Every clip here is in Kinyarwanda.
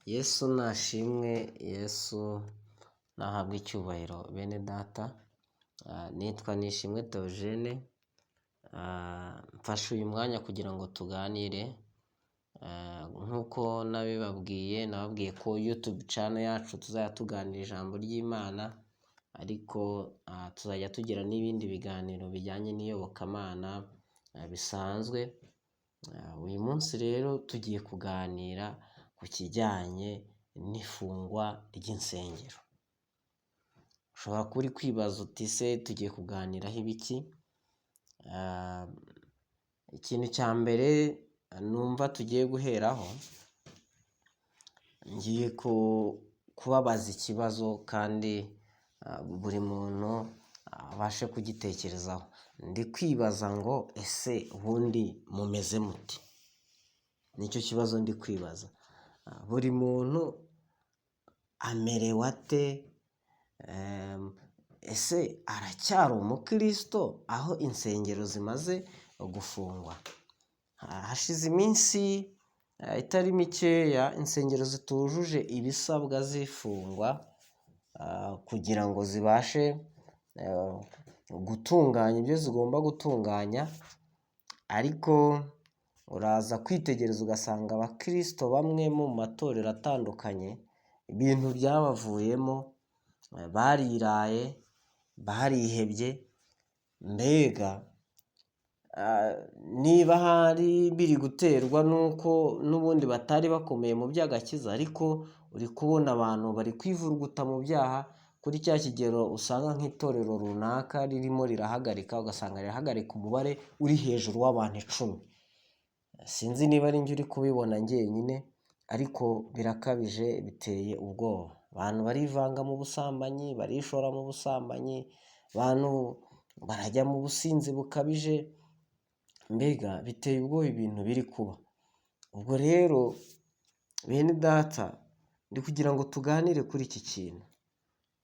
Yesu nashimwe, Yesu nahabwe icyubahiro bene data, nitwa Nishimwe Theogene, mfashe uyu mwanya kugira ngo tuganire, nk'uko nabibabwiye, nababwiye ko YouTube channel yacu tuzajya tuganira ijambo ry'Imana, ariko tuzajya tugira n'ibindi biganiro bijyanye n'iyobokamana bisanzwe. Uyu munsi rero tugiye kuganira ku kijyanye n'ifungwa ry'insengero. Ushobora kuba uri kwibaza uti se tugiye kuganiraho ibiki? Ikintu cya mbere numva tugiye guheraho, ngiye kubabaza ikibazo kandi buri muntu abashe kugitekerezaho. Ndi kwibaza ngo ese ubundi mumeze mute? Nicyo kibazo ndi kwibaza. Buri muntu amerewe ate? Ese aracyari umukristo aho insengero zimaze gufungwa? Hashize iminsi itari mikeya insengero zitujuje ibisabwa zifungwa kugira ngo zibashe gutunganya ibyo zigomba gutunganya, ariko uraza kwitegereza ugasanga abakirisito bamwe mu matorero atandukanye ibintu byabavuyemo, bariraye, barihebye, mbega niba hari biri guterwa n'uko n'ubundi batari bakomeye mu by'agakiza, ariko uri kubona abantu bari kwivuruguta mu byaha kuri cya kigero usanga nk'itorero runaka ririmo rirahagarika, ugasanga rirahagarika umubare uri hejuru w'abantu 10. Sinzi niba ari njye uri kubibona njyenyine, ariko birakabije, biteye ubwoba. Abantu barivanga mu busambanyi, barishora mu busambanyi, abantu barajya mu businzi bukabije, mbega biteye ubwoba ibintu biri kuba. Ubwo rero bene data, ndi kugira ngo tuganire kuri iki kintu.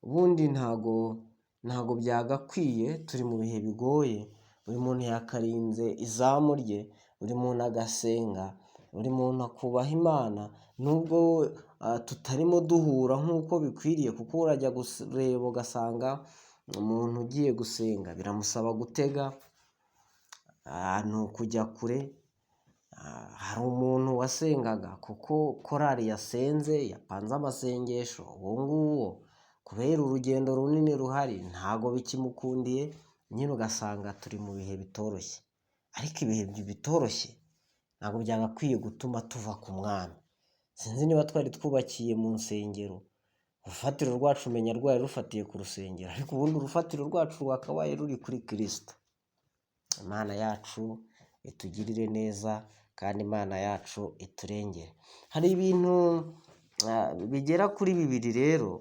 Ubundi ntago byagakwiye, turi mu bihe bigoye, buri muntu yakarinze izamu rye, buri muntu agasenga, buri muntu akubaha Imana, nubwo tutarimo duhura nk'uko bikwiriye, kuko urajya kureba ugasanga umuntu ugiye gusenga biramusaba gutega, ni ukujya kure. Hari umuntu wasengaga kuko korali yasenze, yapanze amasengesho, uwo nguwo kubera urugendo runini ruhari ntago bikimukundiye, nyine ugasanga turi mu bihe bitoroshye. Ariko ibihe bitoroshye ntabwo byagakwiye gutuma tuva ku mwami. Sinzi niba twari twubakiye mu nsengero, urufatiro rwacu umenya rwari rufatiye ku rusengero, ariko ubundi urufatiro rwacu rwakabaye ruri kuri Kristo. Imana yacu itugirire neza kandi Imana yacu iturengere. Hari ibintu bigera kuri bibiri rero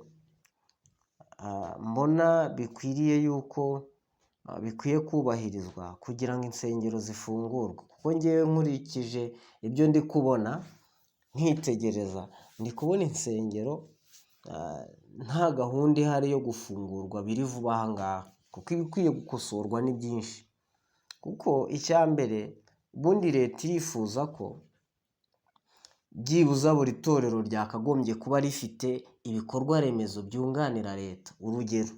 mbona bikwiriye yuko bikwiye kubahirizwa kugira ngo insengero zifungurwe, kuko ngewe nkurikije ibyo ndi kubona nkitegereza, ndi kubona insengero nta gahunda ihari yo gufungurwa biri vuba aha ngaha, kuko ibikwiye gukosorwa ni byinshi. Kuko icya mbere, ubundi leta irifuza ko byibuza buri torero ryakagombye kuba rifite ibikorwa remezo byunganira leta. Urugero,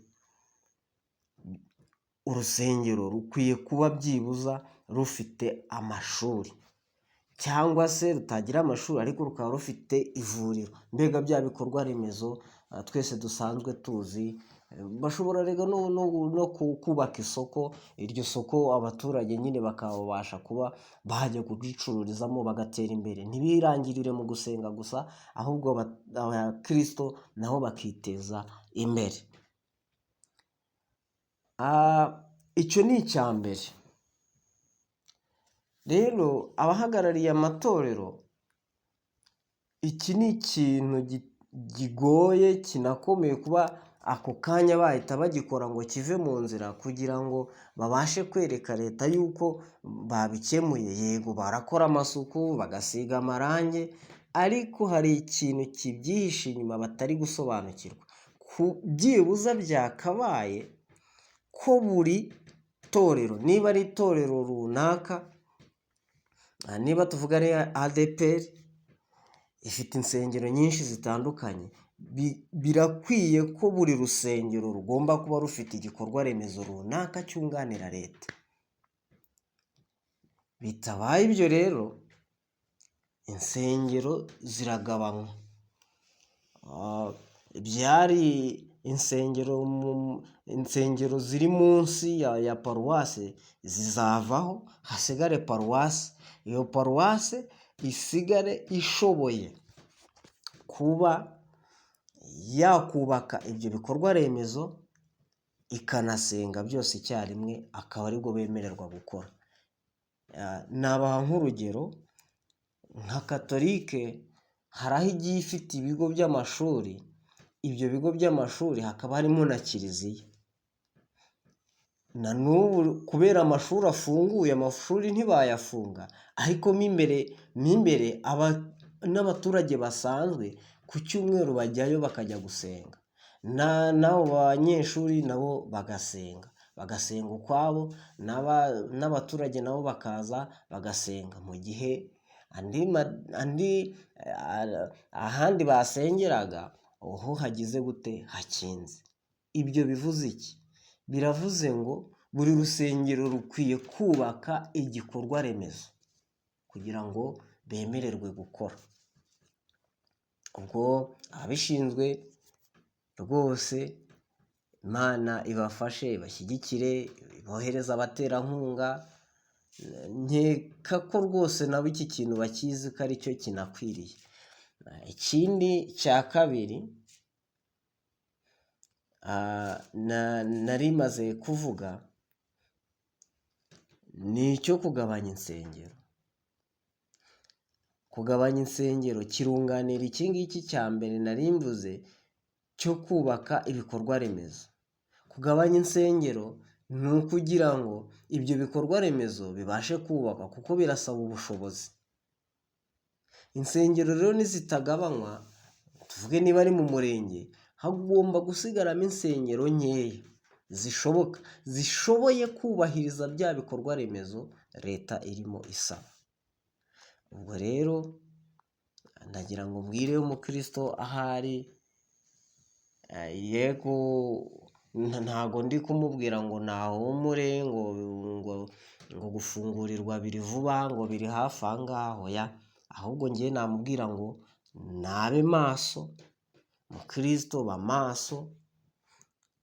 urusengero rukwiye kuba byibuza rufite amashuri, cyangwa se rutagira amashuri ariko rukaba rufite ivuriro, mbega bya bikorwa remezo twese dusanzwe tuzi. Bashobora rega no kubaka isoko, iryo soko abaturage nyine bakabasha kuba bajya kuricururizamo bagatera imbere, ntibirangirire mu gusenga gusa, ahubwo abakirisito nabo bakiteza imbere. Icyo ni icya mbere. Rero abahagarariye amatorero, iki ni ikintu kigoye kinakomeye kuba ako kanya bahita bagikora ngo kive mu nzira, kugira ngo babashe kwereka leta yuko babikemuye. Yego barakora amasuku, bagasiga amarangi, ariko hari ikintu kibyihishe inyuma batari gusobanukirwa. Byibuza byakabaye ko buri torero, niba ari itorero runaka, niba tuvuga ari ADEPR, ifite insengero nyinshi zitandukanye, birakwiye ko buri rusengero rugomba kuba rufite igikorwa remezo runaka cyunganira leta. Bitabaye ibyo rero insengero ziragabanywa. Byari insengero ziri munsi ya paruwase zizavaho hasigare paruwase, iyo paruwase isigare ishoboye kuba yakubaka ibyo bikorwa remezo ikanasenga byose icyarimwe, akaba aribwo bemererwa gukora. Nabaha nk'urugero nka katolike hari aho igiye ifite ibigo by'amashuri, ibyo bigo by'amashuri hakaba harimo na kiliziya. Na n'ubu kubera amashuri afunguye, amashuri ntibayafunga, ariko mo imbere n'abaturage basanzwe ku cyumweru bajyayo bakajya gusenga, n'abo banyeshuri nabo bagasenga, bagasenga ukwabo, n'abaturage nabo bakaza bagasenga, mu gihe ahandi basengeraga ho hagize gute hakinze. Ibyo bivuze iki? Biravuze ngo buri rusengero rukwiye kubaka igikorwa remezo kugira ngo bemererwe gukora. Ubwo ababishinzwe rwose Imana ibafashe, ibashyigikire, ibohereze abaterankunga, nkeka ko rwose nabo iki kintu bakizi ko aricyo kinakwiriye. Ikindi cya kabiri nari maze kuvuga ni icyo kugabanya insengero. Kugabanya insengero kirunganira iki ngiki cya mbere nari mvuze cyo kubaka ibikorwa remezo. Kugabanya insengero ni ukugira ngo ibyo bikorwa remezo bibashe kubakwa kuko birasaba ubushobozi. Insengero rero nizitagabanywa, tuvuge niba ari mu murenge, hagomba gusigaramo insengero nkeya zishoboka, zishoboye kubahiriza bya bikorwa remezo leta irimo isaba. Ubwo rero ndagira ngo mbwire umukristo ahari, yego ntago ndi kumubwira ngo nahumure ngo ngo gufungurirwa biri vuba ngo biri hafi aha ngaha, oya, ahubwo njyewe namubwira ngo nabe maso, mukristo ba maso,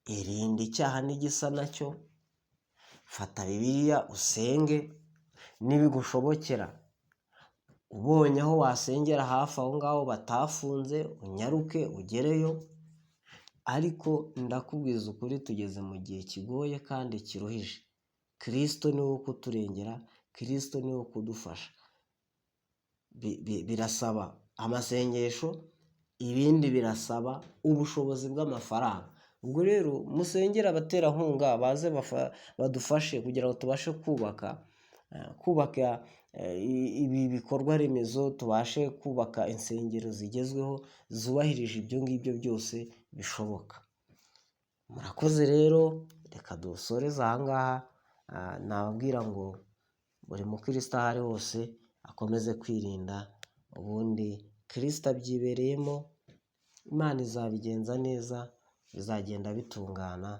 irinde icyaha n'igisa nacyo, fata Bibiliya usenge, nibigushobokera ubonye aho wasengera hafi aho ngaho batafunze unyaruke ugereyo, ariko ndakubwiza ukuri tugeze mu gihe kigoye kandi kiruhije. Kristo niwe wo kuturengera, Kristo niwe wo kudufasha. Birasaba amasengesho, ibindi birasaba ubushobozi bw'amafaranga. Ubwo rero musengere abaterankunga baze badufashe kugira ngo tubashe kubaka ibi bikorwa remezo, tubashe kubaka insengero zigezweho zubahirije ibyo ngibyo byose bishoboka. Murakoze rero, reka dusoreze aha ngaha, nababwira ngo buri mukristo aho ari hose akomeze kwirinda, ubundi Kristo abyibereyemo, Imana izabigenza neza, bizagenda bitungana,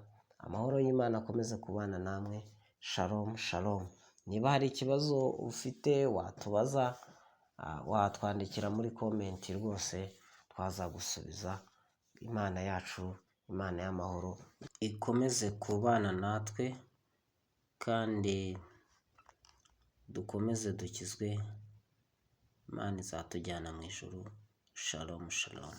amahoro y'Imana akomeze kubana namwe, shalom shalom. Niba hari ikibazo ufite watubaza, watwandikira muri comment rwose twazagusubiza. Imana yacu, Imana y'amahoro ikomeze kubana natwe kandi dukomeze dukizwe, Imana izatujyana mu ijuru, shalom shalom.